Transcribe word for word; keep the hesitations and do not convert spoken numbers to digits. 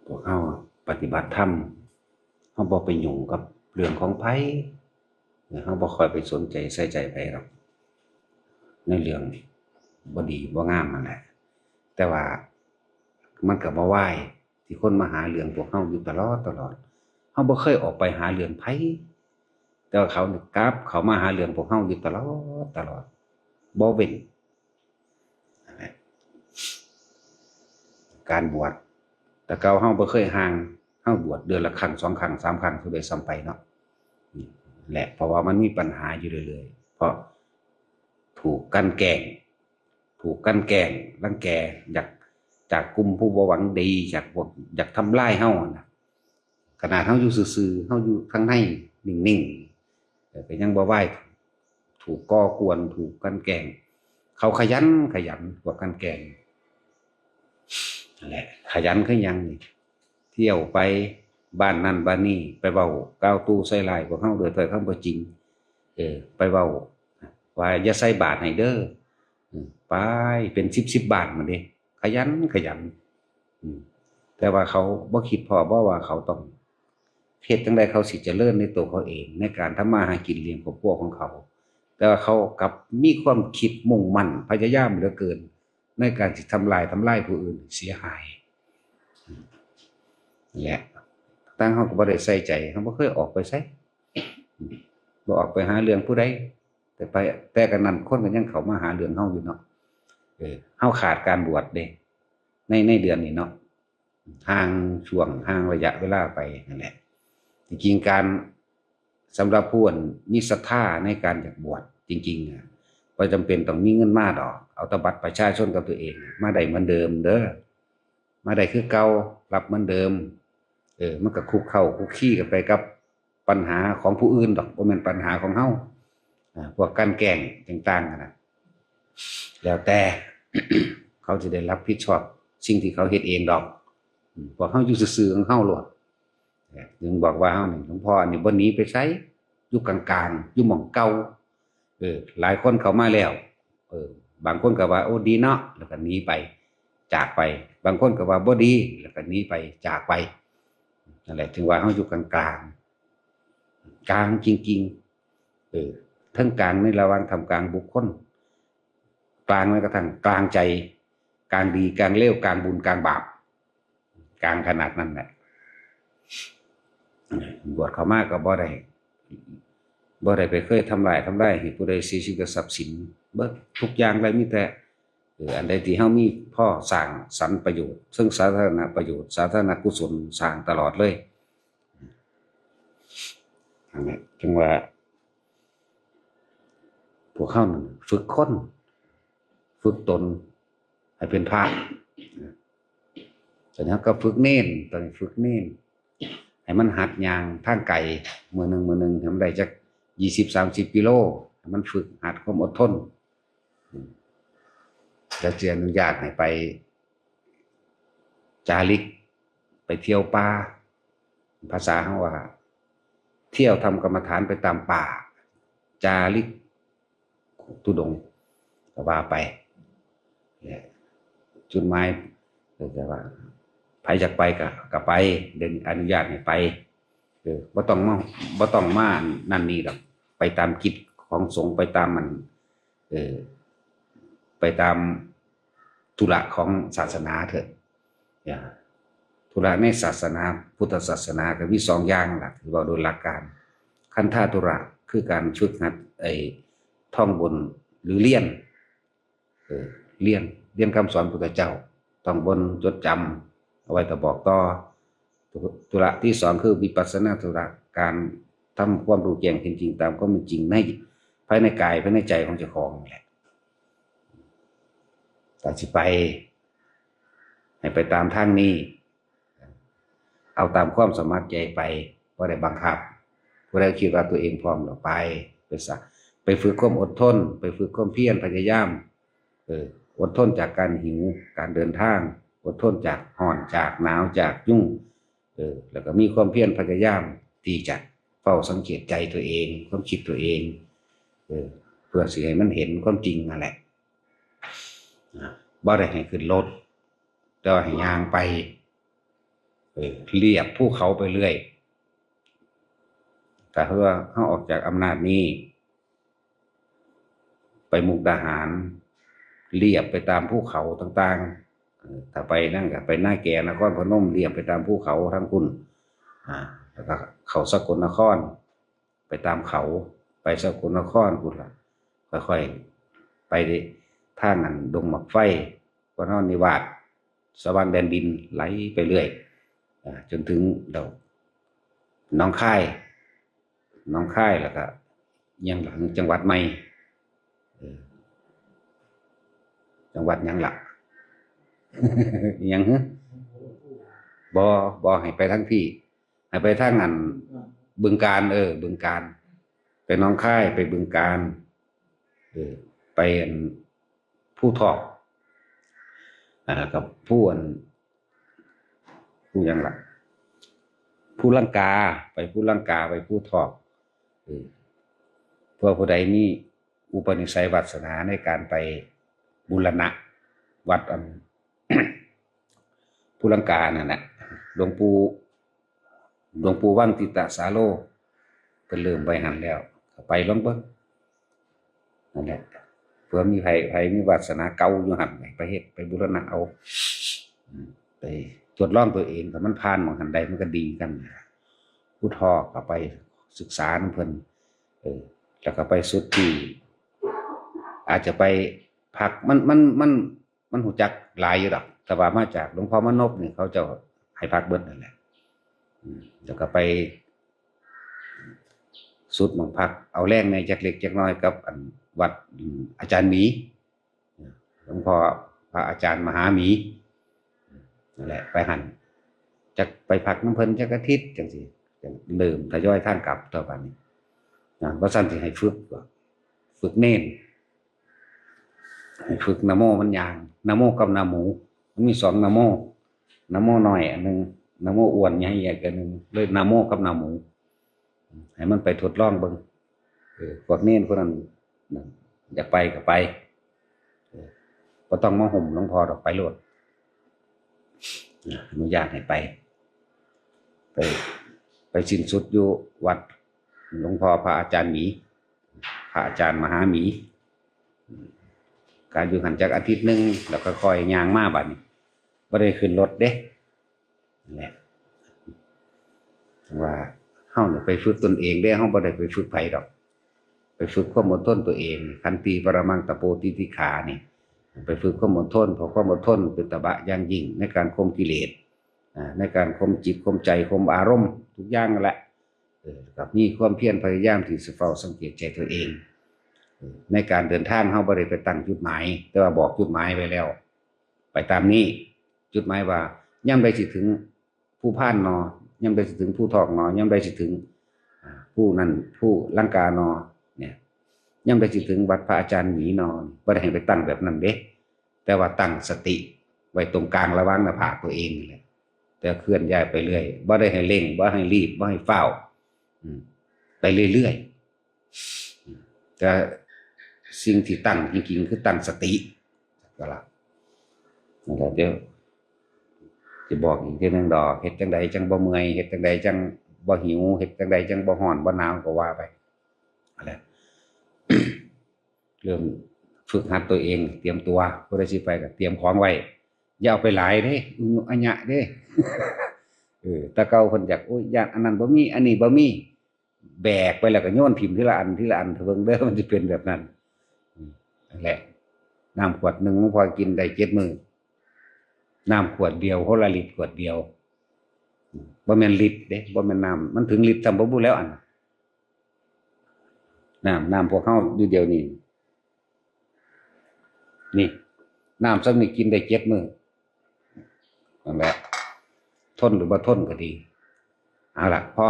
พวกเฮาปฏิบัติธรรม เฮาบ่ไปยุ่งกับเรื่องของไผ เฮาบ่ค่อยไปสนใจใส่ใจไผหรอก ในเรื่องบ่ดีบ่งามนั่นแหละ แต่ว่ามันก็บ่วายที่คนมาหาเรื่องพวกเฮาอยู่ตลอดตลอด เฮาบ่เคยออกไปหาเรื่องไผ แต่ว่าเขานี่กลับเข้ามาหาเรื่องพวกเฮาอยู่ตลอดตลอด บ่เว้น การบวช แต่เก่าเฮาบ่เคยห่าง เฮาบวชเดือนละครั้งสองครั้งสามครั้งซะด้วยซ้ำไปเนาะ นี่แหละ เพราะว่ามันมีปัญหาอยู่เรื่อยๆ เพราะถูกกลั่นแกล้ง ถูกกลั่นแกล้ง รังแก จาก จากกลุ่มผู้บ่หวังดี จากพวกอยากทำลายเฮาหั่นน่ะ ขนาดเฮาอยู่ซื่อๆ เฮาอยู่ข้างในนิ่งๆ แต่ก็ยังบ่วาย ถูกก่อกวน ถูกกลั่นแกล้ง เขาขยันขยันกว่ากลั่นแกล้ง นั่นแหละ ขยันคือหยังนี่ เที่ยวไปบ้านนั่นบ้านนี่ ไปเว้ากล่าวตู่ใส่ร้ายพวกเฮาด้วยถ้อยคำบ่จริง เออ ไปเว้าว่าอย่าใส่บาตรให้เด้อ เออ ไปเป็นสิบสิบบ้านมาเด้ ขยันขยัน อืม แต่ว่าเขาบ่คิดพ้อบ่ว่าเขาต้องเฮ็ดจั่งใดเขาสิเจริญในตัวเขาเอง ในการทำมาหากินเลี้ยงครอบครัวของเขา แต่ว่าเขากลับมีความคิดมุ่งมั่นพยายามเหลือเกิน ในการสิทำลายทำลายผู้อื่นเสียหาย อืม นี่แหละ ต่างเฮาก็บ่ได้ใส่ใจ เฮาบ่เคยออกไปไส อืม บ่ออกไปหาเรื่องผู้ใด แต่ไป แต่กันนั้นคนก็ยังเข้ามาหาเรื่องเฮาอยู่เนาะ เออ เฮาขาดการบวชเด้ ใน ในเดือนนี้เนาะ ห่างช่วง ห่างระยะเวลาไปนั่นแหละ จริงๆ การ สำหรับผู้มีศรัทธาในการอยากบวชจริงๆ น่ะ บ่จำเป็นต้องมีเงินมาดอก เอาแต่บัตรประชาชนกับตัวเอง มาได้เหมือนเดิมเด้อ มาได้คือเก่า รับเหมือนเดิม เออ มันก็คลุกเข้าคลุกคลีกันไปกับปัญหาของผู้อื่นดอก บ่แม่นปัญหาของเฮา อ่า พวกกลั่นแกล้งต่างๆ หั่นน่ะ แล้วแต่ เขาสิได้รับผิดชอบสิ่งที่เขาเฮ็ดเองดอก อืม พวกเฮาอยู่ซื่อๆ ของเฮาโลด เออ จึงบอกว่าเฮานี่ หลวงพ่อนี่บ่หนีไปไส อยู่กลางๆ อยู่หม่องเก่า เออ หลายคนเข้ามาแล้ว เออ บางคนก็ว่า โอ้ ดีเนาะ แล้วก็หนีไป จากไป บางคนก็ว่าบ่ดี แล้วก็หนีไป จากไป นั่นแหละ ถึงว่าเฮาอยู่กลางๆ กลางจริงๆ เออ ทั้งกลางในระหว่างท่ามกลางบุคคล กลางแม้กระทั่งกลางใจ กลางดี กลางเลว กลางบุญ กลางบาป กลางขนาดนั้นแหละ บวชเข้ามาก็บ่ได้ บ่ได้ไปเคยทำลาย ทำลายให้ผู้ใดเสียชีวิตกับทรัพย์สิน เบิดทุกอย่างเลย มีแต่ เออ อันใดที่เฮามีพอสร้างสรรค์ประโยชน์ ซึ่งสาธารณประโยชน์ สาธารณกุศล สร้างตลอดเลย นั่นแหละ จึงว่า พวกเฮานั่นฝึกคน ฝึกตน ให้เป็นพระ ตอนนี้ก็ฝึกเณร ตอนนี้ฝึกเณร ให้มันหัดย่างทางไกล มื้อหนึ่ง มื้อหนึ่ง ให้มันได้จักยี่สิบ สามสิบกิโล ให้มันฝึกหัดความอดทน อืม แล้วสิอนุญาตให้ไปจาริก ไปเที่ยวป่า ภาษาเฮาว่า เที่ยวทำกรรมฐานไปตามป่า จาริกธุดงค์ ก็ว่าไป เนี่ย จุดหมาย ก็จะว่า ไผอยากไปก็ ก็ไป เดี๋ยวนี้อนุญาตให้ไป เออ บ่ต้องมา บ่ต้องมานั่นนี่ดอก ไปตามกิจของสงฆ์ ไปตามมัน เออ ไปตามธุระของศาสนาเถอะ อย่า ธุระในศาสนา พุทธศาสนาก็มีสองอย่างหลัก ที่เว้าโดยหลักการ คันธะธุระ คือการฝึกหัด ไอ้ ท่องบน หรือเรียน เออ เรียน เรียนคำสอนพุทธเจ้า ท่องบน จดจำ เอาไว้แต่บอกต่อ ธุระที่สองคือวิปัสสนาธุระ การทำความรู้แจ้งเห็นจริงตามความเป็นจริงใน ภายในกาย ภายในใจของเจ้าของนี่แหละ ถ้าสิไป ให้ไปตามทางนี้ เอาตามความสมัครใจไป บ่ได้บังคับ ผู้ใดคิดว่าตัวเองพร้อมแล้วไป ไปซะ ไปฝึกความอดทน ไปฝึกความเพียรพยายาม เออ อดทนจากการหิว การเดินทาง อดทนจากร้อน จากหนาว จากยุง เออ แล้วก็มีความเพียรพยายามที่จะเฝ้าสังเกตใจตัวเอง ความคิดตัวเอง เออ เพื่อสิให้มันเห็นความจริงนั่นแหละ อ่ะ บ่ได้ให้ขึ้นรถ แต่ว่าให้ย่างไป ออ เลียบภูเขาไปเรื่อย ถ้าเฮา เฮาออกจากอำนาจนี้ ไปมุกดาหาร เลียบไปตามภูเขาต่างๆ เออ ถ้าไปนั่นก็ไปนาแก นครพนม เลียบไปตามภูเขาทางพุ้น อ่า แล้วก็เข้าสกลนคร ไปตามเขา ไปสกลนครพุ้นล่ะ ค่อยๆ ไปทางอันดงหมากไฟ พระนอนนิวาส สว่างแดนดิน ไหลไปเรื่อย อ่า จนถึงดอกหนองคาย หนองคาย แล้วก็ยังหลังจังหวัดใหม่ เออ จังหวัดหยังล่ะ หยังฮะ บ่ บ่ให้ไปทางพี่ ให้ไปทางอันบึงกาฬ เออ บึงกาฬ ไปหนองคาย ไปบึงกาฬ เออ ไปอันภูทอก อ่า กับภูอัน ภูหยังล่ะ ภูลังกา ไปภูลังกา ไปภูทอก เออ เพื่อผู้ใดมีอุปนิสัยวาสนาในการไปบูรณะวัดอัน ภูลังกานั่นน่ะ หลวงปู่ หลวงปู่วังติตะสาโล เพิ่นเริ่มไว้หั่นแล้ว ก็ไปลองเบิ่ง นั่นแหละ เผื่อมีไผ ไผมีวาสนาเก่าอยู่หั่น ไปเฮ็ด ไปบูรณะเอา อืม ไปทดลองตัวเอง ถ้ามันผ่านหม่องหั่นได้ มันก็ดีกัน ภูทอกก็ไปศึกษานำเพิ่น เออ แล้วก็ไปสุดที่ อาจจะไปพัก มัน มัน มัน มันฮู้จักหลายอยู่ดอก แต่ว่ามาจากหลวงพ่อมานพนี่ เขาเจ้าให้พักเบิดนั่นแหละ อืม แล้วก็ไปสุดหม่องพัก เอาแรงแหน่จักเล็กจักน้อยกับอันวัด อืม อาจารย์หมี หลวงพ่อพระอาจารย์มหาหมี นั่นแหละ ไปหั่น จักไปพักนำเพิ่นจักอาทิตย์จั่งซี้ จั่งเริ่มทยอยทางกลับต่อบัดนี้ นะ บ่ซั้นสิให้ฝึกบ่ ฝึกเณร ให้ฝึกนะโมมันย่าง นะโมกับนะหมู มันมีสองนะโม นะโมน้อยอันหนึ่ง นะโมอ้วนใหญ่อีกอันหนึ่ง เลยนะโมกับนะหมู ให้มันไปทดลองเบิ่ง เออ พวกเณรพวกนั้นน่ะ อยากไปก็ไป เออ บ่ต้องมาห่มหลวงพ่อดอก ไปโลด นะ อนุญาตให้ไป ไป ไปสิ้นสุดอยู่วัดหลวงพ่อพระอาจารย์หมี พระอาจารย์มหาหมี ก็อยู่หั่นจักอาทิตย์หนึ่ง แล้วก็ค่อยย่างมาบัดนี้ บ่ได้ขึ้นรถเด้ นั่นแหละ ว่าเฮาเนี่ยไปฝึกตนเองเด้ เฮาบ่ได้ไปฝึกไผดอก ไปฝึกความอดทนตัวเอง ขันติปรมังตะโปติติขานี่ ไปฝึกความอดทน เพราะความอดทนเป็นตบะอย่างยิ่งในการข่มกิเลส อ่า ในการข่มจิต ข่มใจ ข่มอารมณ์ ทุกอย่างนั่นแหละ เออ กับมีความเพียรพยายามที่สิเฝ้าสังเกตใจตัวเอง เออ ในการเดินทางเฮาบ่ได้ไปตั้งจุดหมาย แต่ว่าบอกจุดหมายไว้แล้ว ไปตามนี้ จุดหมายว่ายามใดสิถึงภูพานหนอ ยามใดสิถึงภูทอกหนอ ยามใดสิถึง อ่า ภูนั่น ภูลังกาหนอ เนี่ย ยามใดสิถึงวัดพระอาจารย์หมีหนอ บ่ได้ให้ไปตั้งแบบนั้นเด้ แต่ว่าตั้งสติไว้ตรงกลางระหว่างหน้าผากตัวเองนี่แหละ แต่เคลื่อนย้ายไปเรื่อย บ่ได้ให้เร่ง บ่ให้รีบ บ่ให้ฟ้าว อืม ไปเรื่อยๆ แต่สิ่งที่ตั้งจริงๆ คือตั้งสติ ก็ละ นั่นแหละ เดี๋ยวสิบอกอีกเทื่อนึงดอก เฮ็ดจั่งใดจั่งบ่เมื่อย เฮ็ดจั่งใดจั่งบ่หิว เฮ็ดจั่งใดจั่งบ่ร้อนบ่หนาวก็ว่าไป นั่นแหละ เริ่มฝึกหัดตัวเอง เตรียมตัว ผู้ใดสิไปก็เตรียมของไว้ อย่าเอาไปหลายเด้ อุญุอัญญะเด้ เออ แต่เก่าเพิ่นอยาก โอ้ย ย้านอันนั้นบ่มี อันนี้บ่มี แบกไปแล้วก็โยนถิ่มทีละอัน ทีละอัน เบิ่งเด้อ มันสิเป็นแบบนั้น อืม นั่นแหละ น้ำขวดหนึ่งหลวงพ่อกินได้เจ็ดมื้อ น้ำขวดเดียว คนละลิตรขวดเดียว อืม บ่แม่นลิตรเด้ บ่แม่นน้ำ มันถึงลิตรซ้ำบ่บุแล้วอัน น้ำ น้ำพวกเฮาอยู่เดี๋ยวนี้ นี่ น้ำซ้ำนี่กินได้เจ็ดมื้อ นั่นแหละ ทนหรือบ่ทนก็ดี เอาล่ะ พอ